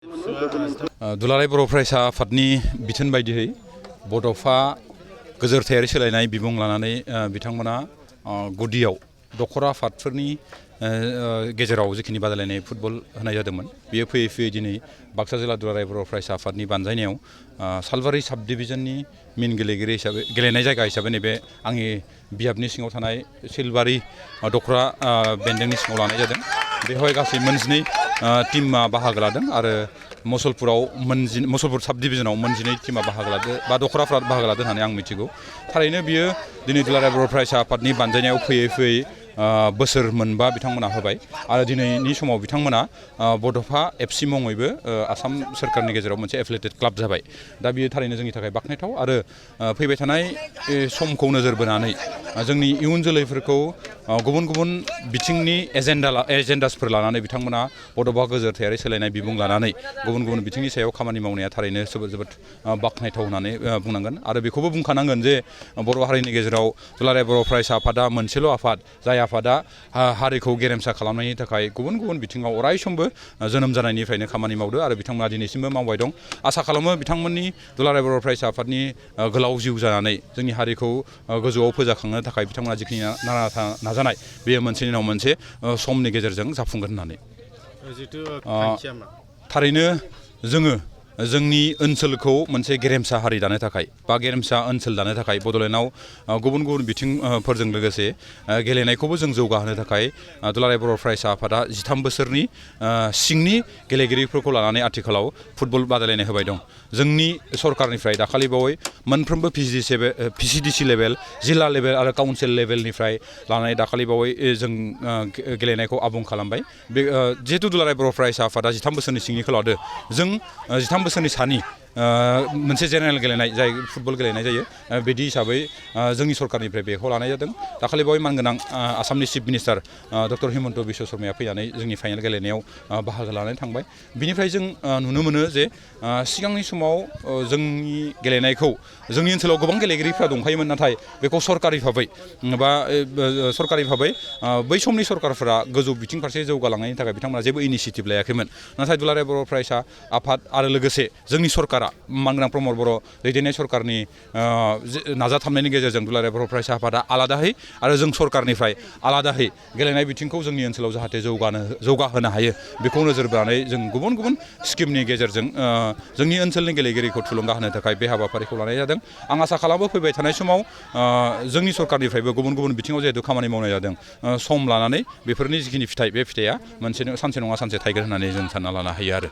दुलाराय बर' फरायसा आफादनि बिथोन बायदियै बड'फा गोजोरथायारि सोलायनाय बिबुं लानानै बिथांमोना गुदियाव दखरा आफादफोरनि गेजेराव जिखिनि बादायलायनाय फुटबल होनाय जादोंमोन बेयो फैयै फैयै दिनै बाक्सा जिल्ला दुलाराय बर' फरायसा आफादनि बानजायनायाव सालबारि साब डिभिजननि मेन गेलेगिरि हिसाबै गेलेनाय जायगा हिसाबै नैबे आंनि बियाबनि सिङाव थानाय सिलबारि दखरा बेन्दोंनि सिङाव लानाय जादों। बेवहाय गासै मोनजिनै टीमा बाहागो लादों आरो मुसलपुर साब डिभिजनाव मोनजिनै टीमा बाहागो लादों बा दखराफ्रा बाहागो लादों होननानै आं मिथिगौ। थारैनो बियो दिनै दुलाराय बर' फरायसा आफादनि बानजायनायाव फैयै फैयै बोसोर मोनबा बिथांमोना होबाय आरो दिनैनि समाव बिथांमोना बड'फा एफसि मुङैबो आसाम सोरखारनि गेजेराव मोनसे एफिलिएटेड क्लाब जाबाय। दा बियो थारैनो जोंनि थाखाय बाख्नायथाव आरो फैबाय थानाय समखौ नोजोर बोनानै जोंनि इयुन जोलैफोरखौ गुबुन गुबुन बिथिंनि एजेन्डासफोर लानानै बिथांमोना बड'फा गोजोरथायारि सोलायनाय बिबुं लानानै गुबुन गुबुन बिथिंनि सायाव खामानि मावनाया थारैनो जोबोद बाख्नायथाव होननानै बुंनांगोन आरो बेखौबो बुंखानांगोन जे बर' हारिनि गेजेराव दुलाराय बर' फरायसा आफादा मोनसेल' आफाद जाय आफादा हारिखौ गेरेमसा खालामनायनि थाखाय गुबुन गुबुन बिथिङाव अरायसमबो जोनोम जानायनिफ्रायनो खामानि मावदों आरो बिथांमोना दिनैसिमबो मावबाय दं। आसा खालामो बिथांमोननि दुलाराय बर' फरायसा आफादनि गोलाव जिउ जानानै जोंनि हारिखौ गोजौआव फोजाखांनो थाखाय बिथांमोना जिखिनि नाजानाय बेयो मोनसेनि उनाव मोनसे समनि गेजेरजों जाफुंगोन होननानै थारैनो जोङो जोंनि ओनसोलखौ मोनसे गेरेमसा हारि दानो थाखाय बा गेरेमसा ओनसोल दानो थाखाय बड'लेण्डआव गुबुन गुबुन बिथिंफोरजों लोगोसे गेलेनायखौबो जों जौगाहोनो थाखाय दुलाराय बर' फरायसा आफादा 13 बोसोरनि सिंनि गेलेगिरिफोरखौ लानानै आथिखालाव फुटबल बादायलायनाय होबाय दं। जोंनि सरकारनिफ्राय दाखालि बावै मोनफ्रोमबो पिसिडिसि लेभेल जिल्ला लेभेल आरो काउन्सिल लेभेलनिफ्राय लानानै दाखालि बावै जों गेलेनायखौ आबुं खालामबाय। बे जिहेतु दुलाराय बर' फरायसा आफादा 13 बोसोरनि सिंनिखौ लादो जों 13 बोसोरनि सानि मोनसे जेनेरेल गेलेनाय जाय फुटबल गेलेनाय जायो बिदि हिसाबै जोंनि सरकारनिफ्राय बेखौ लानाय जादों। दाखालि बावै मानगोनां आसामनि chief minister doctor Himanta Biswa शर्माया फैनानै जोंनि फाइनाल गेलेनायाव बाहागो लानानै थांबाय। बिनिफ्राय जों नुनो मोनो जे सिगांनि समाव जोंनि गेलेनायखौ जोंनि ओनसोलाव गोबां गेलेगिरिफ्रा दंखायोमोन नाथाय बेखौ सरकारि भाबै बै समनि सरकारफोरा गोजौ बिथिं फारसे जौगालांनायनि थाखाय बिथांमोना जेबो इनिसियेटिभ लायाखैमोन। नाथाय दुलाराय बर' फरायसा आफाद आरो लोगोसे जोंनि सरकारा मानगोनां प्रमद बर' दैदेननाय सरकारनि नाजाथाबनायनि गेजेरजों दुलाराय बर' फरायसा आफादा आलादाहै आरो जों सरकारनिफ्राय आलादाहै गेलेनाय बिथिंखौ जोंनि ओनसोलाव जाहाथे जौगाहोनो हायो बेखौ नोजोर बोनानै जों गुबुन गुबुन स्किमनि गेजेरजों जोंनि ओनसोलनि गेलेगिरिखौ थुलुंगा होनो थाखाय बे हाबाफारिखौ लानाय जादों। आं आसा खालामो फैबाय थानाय समाव जोंनि सरकारनिफ्रायबो गुबुन गुबुन बिथिङाव जिहेतु खामानि मावनाय जादों सम लानानै बेफोरनि जिखिनि फिथाइ बे फिथाइया सानसे नङा सानसे थायगोन होननानै जों सानना लानो हायो आरो